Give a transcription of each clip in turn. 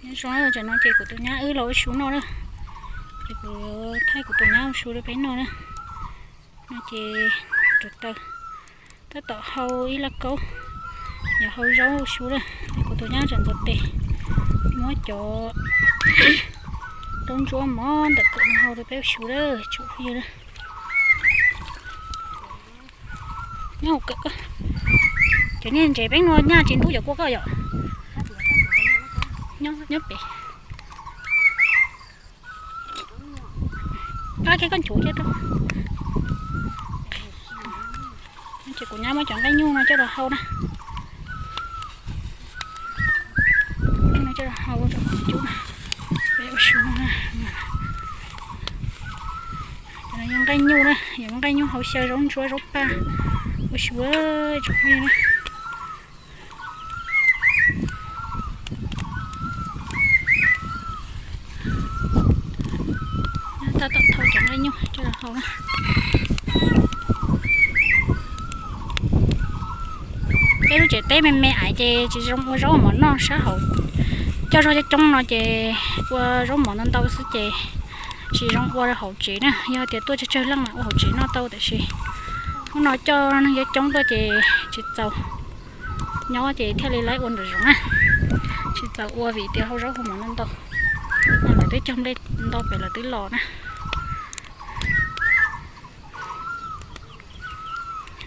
Nyob zoo, tam no ces kuv tus nyab wb los ua su noj na. Ces kuv thaij kuv tus nyab ua su rau peb noj na. No ces tus taw tab tom hau ib laj kaub, yog hau zaub ua su na. Ces kuv tus nyab tseem ntxuav tes muab cov zaub ntsuab mov ntawm kawm no hau rau peb ua su na, tsoom phooj ywg na. Nyob hauv kawm koj, cov niag ntses peb no nyaj tsis ntub cov kua koj yom. Nyob pem. Koj kiag koj nchuav kiag rau. Ces kuv nyab muab cov nqaij nyuj no coj los hau na. Coj los hau rau cub na. Peb ua su na. Cov no yog nqaij nyuj na, yog muab nqaij nyuj hau xyaw zaub ntsuab zaub paj ua su tsoom phooj ywg na. Tab tom thau cov nqaij nyuj coj los hau na. Peb lub tsev teb me me ais ces tsis zoo ua zaub mov noj sab hauv. Coj zog coob coob no ces ua zaub mov ntau ntau xwb ces tsis zoo ua hauv tsev na. Yog tias tuaj tsawg tsawg leej mas ua hauv tsev noj tau, tiam sis hnub no coj neeg coob coob tuaj ces tsis txaus nyob ces thiaj li laib ua nraum zoov na. Tsis txaus ua vim tias hau zaub hau mov ntau ntau. No lawv twb cog nplej nto pem lawv twb los na.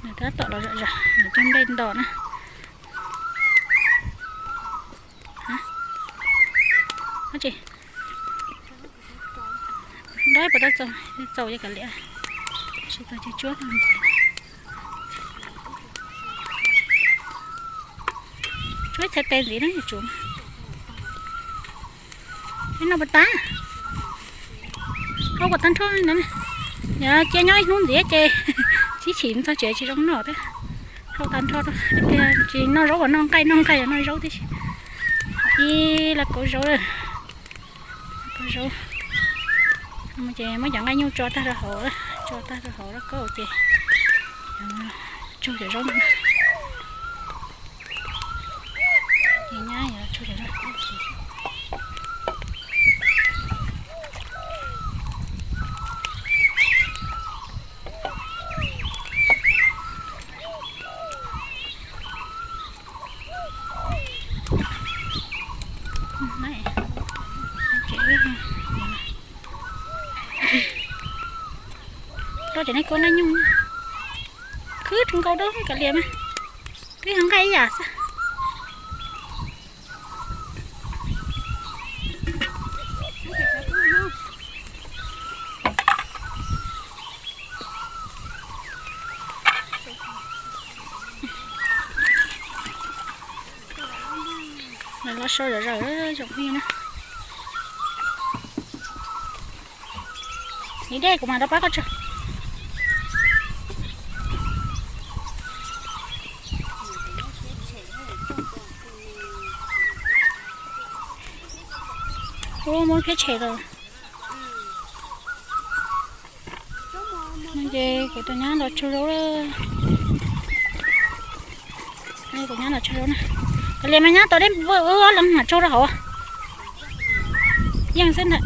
Lawv tab tom los zom zaws, lawv cog nplej nto na. Dab tsi? Nrog puas tau txaus? Txaus ces kav liam, tsis txaus ces tsuab ntxiv. Tsuab txhais tes ntxiv na, tsuab. Noj puas tas? Hau kom tag nrho na. Yog cia nyob ib hnub ntxiv ces tib chim txog tsev tsis zoo noj thiab. Hau tag nrho rau, tsis noj zaub los noj nqaij, noj nqaij los noj zaub tib si. Ib laj kaub zaub, kaub zaub. Ces muab cov nqaij nyuj tso tag rau hauv, tso tag rau hauv laj kaub ces tsaug cov zaub ntawd. Ces nyab yuav tsaug cov zaub. Rau cov niag kaub nqaij nyuj, khwb nkaus rau kav liam mas, twb yog nqaij ib yam xwb. Lawv los sau zom zaws tsoom phooj ywg na. Ib dej kuv mam rov pab koj tso. Ua muab phiab tshem lawm. Ces kuv tus nyab los tsaug zaub. Kuv nyab los tsaug zaub na. Kav liam mas nyab tau dej vwm wb ob leeg mam tsaug rau hauv. Yeej xwb ntawm.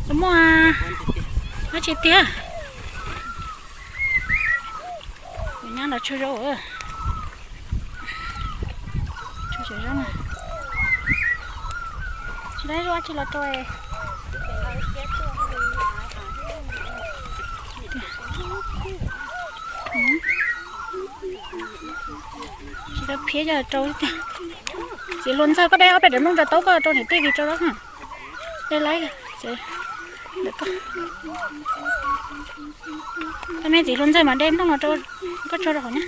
Puas muaj dab tsi tiag? Kuv nyab los tsaug zaub. Tsaug zaub na. Tsis dab zuaj tsis los rau. Tsis tau phiab coj rau tiag. Txiv hluas ntxawg, koj de ob peb daim nplooj rau taub koj rau niam tij kis rau lawm. De laib, koj me txiv hluas ntxawg mas de nplooj no rau koj tso rau hauv na.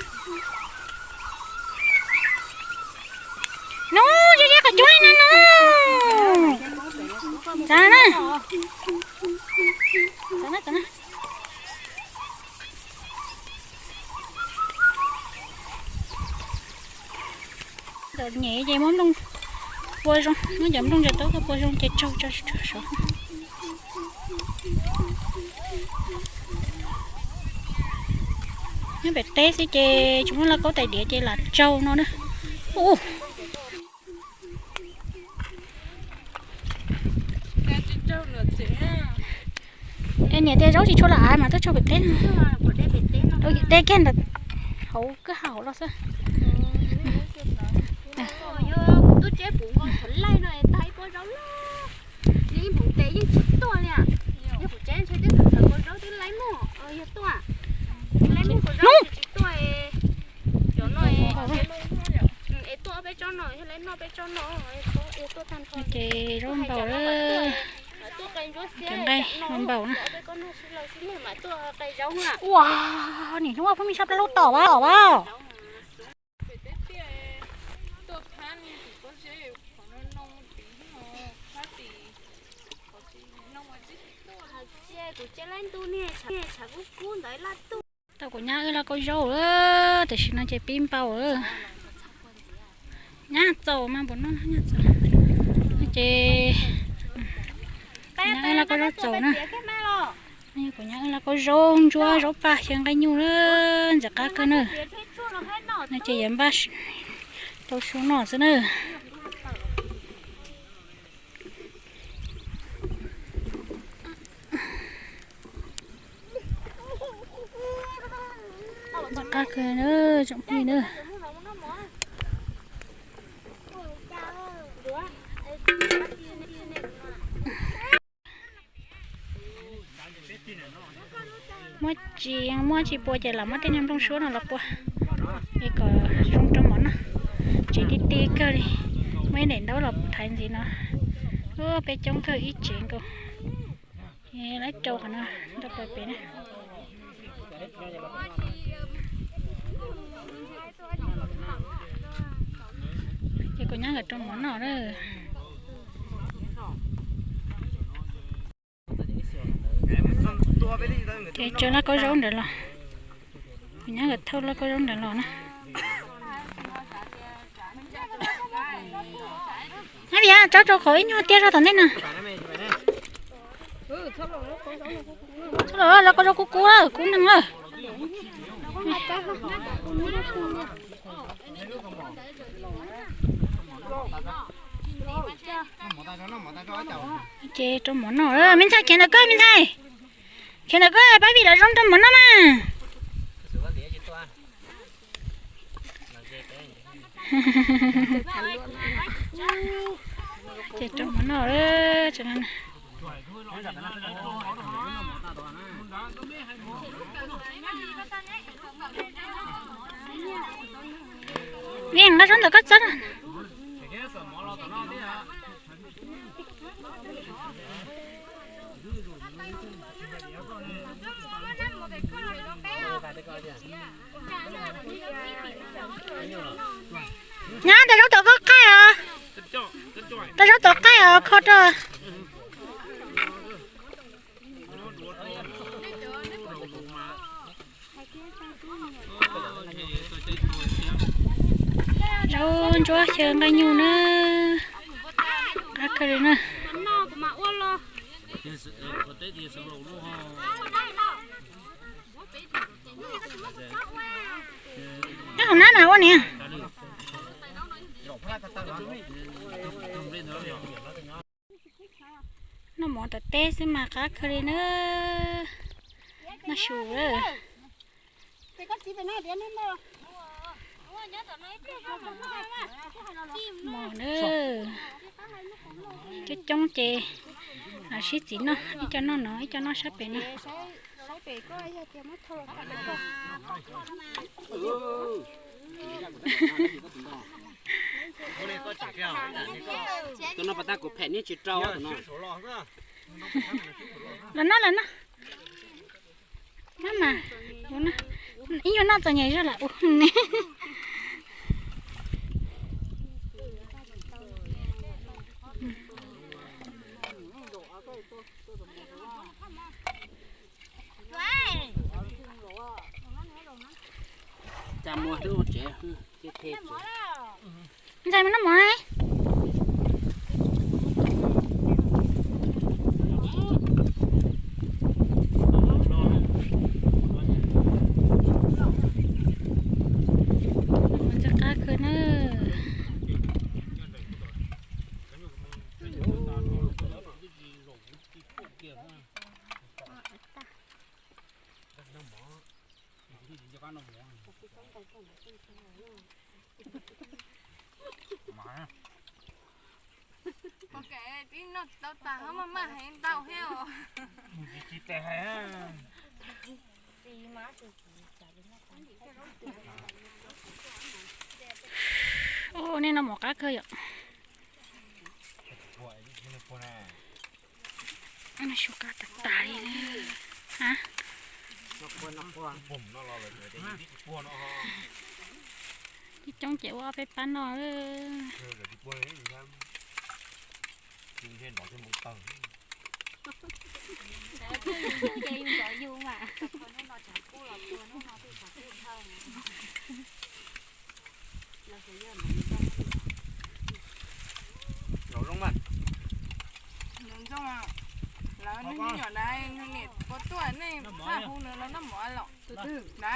Nub, yog yog qhov cub li na nub. Txav na. Txav na, txav na. Ntawm nyem ces muab nplooj pua zoo, muab cov nplooj ntsaws taub koj pua zoo ces tsaug tso saud. Nyob pem teb xwb ces tsis muaj laj kaub tais diav ces lam tsaug no na. Ua, es niam tias zaub tsis tshua los av mas tuaj tshau pem teb no. Deb kiag ntawm hauv kwj ha hauv los xwb. Hnub ces zaub npaum, cov nqaij npaum na. Ua, nim hnub phooj ywg sab plab lub tom vas tom vas. Tau kuv nyab wb laj kaub zaub lawm, tam sim no ces pib npau lawm. Nyab txaus mas npaum no nyab txaus. Ces kuv nyab wb laj kaub zaub txaus na. Kuv nyab wb laj kaub zaub ntsuab zaub paj xyaw nqaij nyuj na, ntxim qab kawg na. No ces yuav npaj rau su noj xwb na. Ntxim qab kawg na, tsoom phooj ywg na. Muab tsis, muab tsis pua ces lam muab tej niag nplooj suab no los pua, es kom zoo rau mov noj. Tsev ti ti kawg li, muaj ib daim ntaub los thaiv ntxiv no. Ua, peb coob kawg ib tsev nkaus. Laib rau qhov no rau pem pem na. Ces kuv nyab nkawd rau mov noj na. Ces tso laj kaub zaub ntawd los, kuv nyab nkawd thauj laj kaub zaub ntawd los na. Ab, tso rau qhov ib nyuag tiaj zog tom ntej no. Txhob los, laj kaub zaub kub kub lawm, kub neeg lawm. Ces rau mov noj, me ntxhais khiav ntawm koj, me ntxhais khiav ntawm koj, pab vim lawv zoo rau mov noj mas. Ces rau mov noj. Vim nqa zaub ntawm koj txawb. Nyab, ntawm zaub tod koj qaij os. Ntawm zaub tod qaij os, kho rau. Zaub ntsuab xyaw nqaij nyuj na. Qab kawg li na. Nyob hauv nab na ua niam. Noj mov tom teb xwb mas qab kawg li na. Noj su lawm. Mov na, coob coob ces sib txiv noj, ib co noj no, ib co noj sab pem no. Tus no pas tag kuv phem niag tsis rau tus no. Los noj, los noj. Noj mas, ib nyuag noj txom nyem zog lam ua ne. Cas muag twb ua tsev, ntxhais mas noj mov na. Ntxim qab kawg na. Ib noj tau tas ho maj maj heev ntau thiab os. Tsis tsis tes hais. Ua nej no mov qab kawg yom. Su qab tas tas li. Coob coob ces ua ob peb pab noj. Lawv me nyuam na, nws niam puas tuaj nej txhaj hu nws los noj mov los na.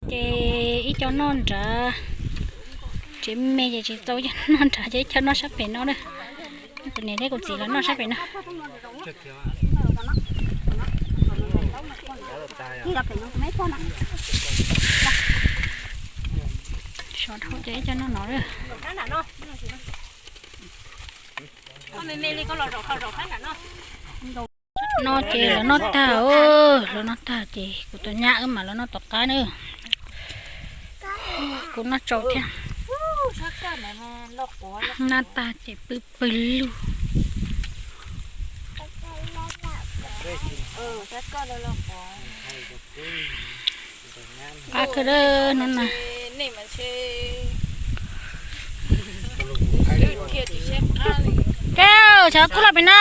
Ces ib co noj nrad, tsev me ces tsis txaus, ib co noj nrad ces ib co noj sab pem no na. Kuv niam thiab kuv txiv los noj sab pem no. Sov dhau ces ib co noj no na. No ces lawv noj tag, lawv noj tag ces kuv tus nyab wb mam los noj tom qab na. Kuv noj tsau thiab. Noj tag ces pw pwg lug. Qab kawg no na. Kawg, xyov kuj los pem no.